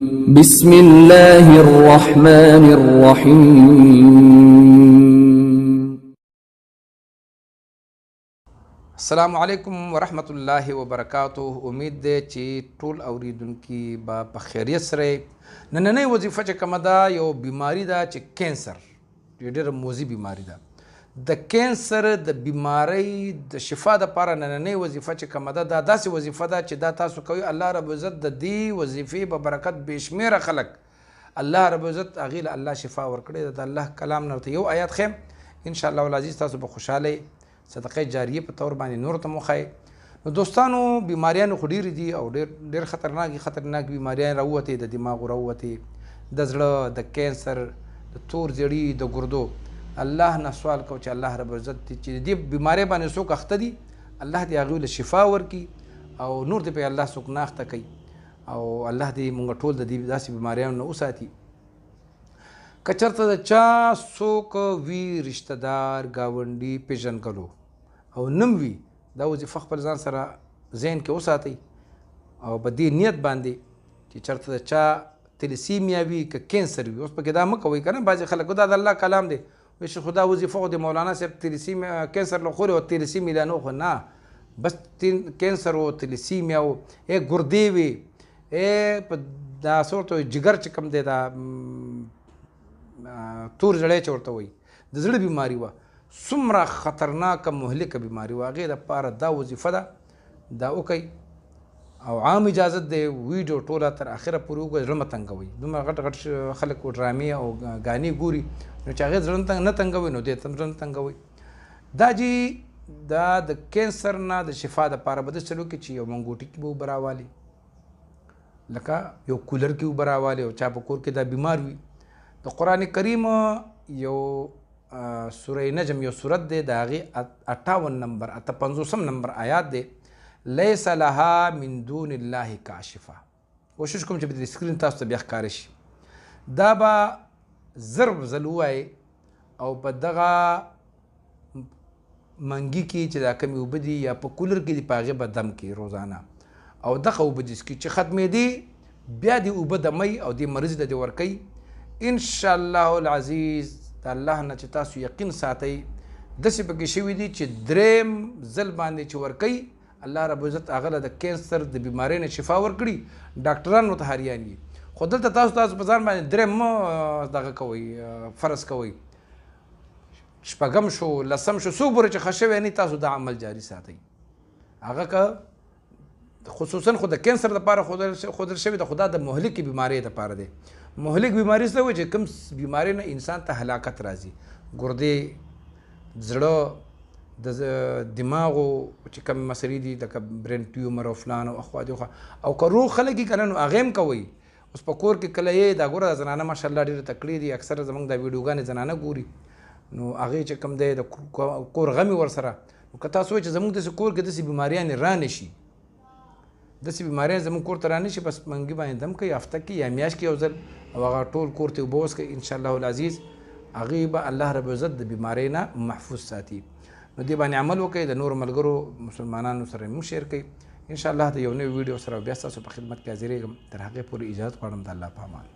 بسم الله الرحمن الرحیم. السلام علیکم ورحمت الله وبرکاته. امید دی چې ټول اوریدونکي به په خیریت سره. نننۍ وظیفه چې کومه ده، یو بیماری ده چې کینسر، ډېره موذي بیماری ده. د کینسر د بیماری د شفا دپاره نننۍ وظیفه چې کومه ده، دا داسې وظیفه ده چې دا تاسو کوئ، الله رب عزت د دې وظیفې په برکت بې شمېره خلک الله رب عزت هغې له الله شفا ورکړې ده. د الله کلام نه ورته یو آیات ښیم، انشاءالله العزیز تاسو به خوشحاله یئ، صدقه جاریه په طور باندې نورو ته مو ښایئ. نو دوستانو، بیماریانې خو ډېرې دي او ډېر ډېر خطرناک بیماریانې راووتې، د دماغو راووتې، د زړه، د کینسر، د تور زیړي، د ګردو. الله نه سوال کوو چې الله رب عزت دې چې دې بیمارۍ باندې څوک اخته دي، الله دې هغوی له شفا ورکړي او نور دې پرې الله څوک نه اخته کوي، او الله دې موږ ټول د دې داسې بیماریانو نه وساتي. که چېرته د چا څوک وي، رشته دار، ګاونډي، پېژندګلو او نم وي، دا وظیفه خپل ځان سره ذهن کې وساتئ او په دې نیت باندې چې چېرته د چا تلیسیمیا وي که کینسر وي، اوس پکې دا مه کوئ که نه، بعضې خلک دا د الله کلام دی، وایي چې خو دا وظیفه خو د مولانا صاحب تلیسیمیا کینسر له خوري او تلیسیمیا نه خو نه، بس کینسر و تلیسیمیا و، ای ګردې وي، ای په دا څه ورته وایي، جګر چې کوم دی، دا تور زړی چې ورته وایي، د زړه بیماري وه، څومره خطرناکه مهلکه بیماري وه، هغې دپاره دا وظیفه ده، دا وکئ. او عام اجازت دی، ویډیو ټوله تر اخره پورې وګورئ، زړه مه تنګوئ. دومره غټ غټ خلک و ډرامې او ګانې ګوري، نو چې هغې زړه نه تنګوي، نو دې ته هم زړه نه تنګوئ. دا جي دا د کینسر نه د شفا دپاره به داسې وکړي چې یو منګوټي کې به اوبه راوالي، لکه یو کولر کې اوبه راوالي، او چا په کور کې دا بیمار وي. د قرآن کریم یو سوره نجم یو سورت دی، د هغې 58 نمبر، 58 نمبر آیات دی، لیس لها من دون الله کاشفه. کوشش کوم چې په دې سکرین تاسو ته بیا ښکاره شي. دا به زر ځل ووایئ او په دغه منګي کې چې دا کمې اوبه دي یا په کولر کې دي، په هغې به دم کړي روزانه، او دغه اوبه دې څکي چې ختمېدې بیا دې اوبه دموي او دې مریض له دې ورکوي. انشاءالله العزیز د الله نه چې تاسو یقین ساتئ، داسې پکې شوي دي چې دریم ځل باندې چې ورکوي، الله رب عزت هغه له د کینسر د بیمارۍ نه شفا ورکړي، ډاکټران ورته حیران دي. خو دلته تاسو په ځان باندې دریم مه دغه کوئ، فرض کوئ، شپږم شو، لسم شو، څو پورې چې ښه شوی نه، تاسو دا عمل جاري ساتئ. هغه که خصوصا خو د کینسر دپاره ښودل شوی ده، خو دا د مهلکې بیمارۍ دپاره دی. مهلک بیماري څه وایي؟ چې کوم بیمارۍ نه انسان ته هلاکت راځي، ګردې، زړه، د دماغو چې کومې مسلې دي، لکه برین ټیومر او فلان او اخوا دې خوا، او که روغ خلک یې که نه، نو هغه هم کوئ. اوس په کور کې کله یې دا ګوره، دا زنانه ماشاءالله ډېرې تکړې دي، اکثره زموږ دا ویډیوګانې زنانه ګوري، نو هغې چې کوم دی د کور غمې ورسره. نو که تاسو وایئ چې زموږ داسې کور کې داسې بیماریانې را نه شي، داسې بیماریانې زموږ کور ته را نه شي، بس منګي باندې دم کوي هفته کې یا میاشت کې یو ځل، او هغه ټول کور ته اوبه وڅښئ، انشاءالله العزیز هغې به الله رب عزت د بیمارۍ نه محفوظ ساتي. نو دې باندې عمل وکړئ، د نورو ملګرو مسلمانانو سره مو شیر کړئ. انشاءالله د یو نوي ویډیو سره بیا ستاسو په خدمت کې حاضرېږم. تر هغې پورې اجازه غواړم، د الله په امان.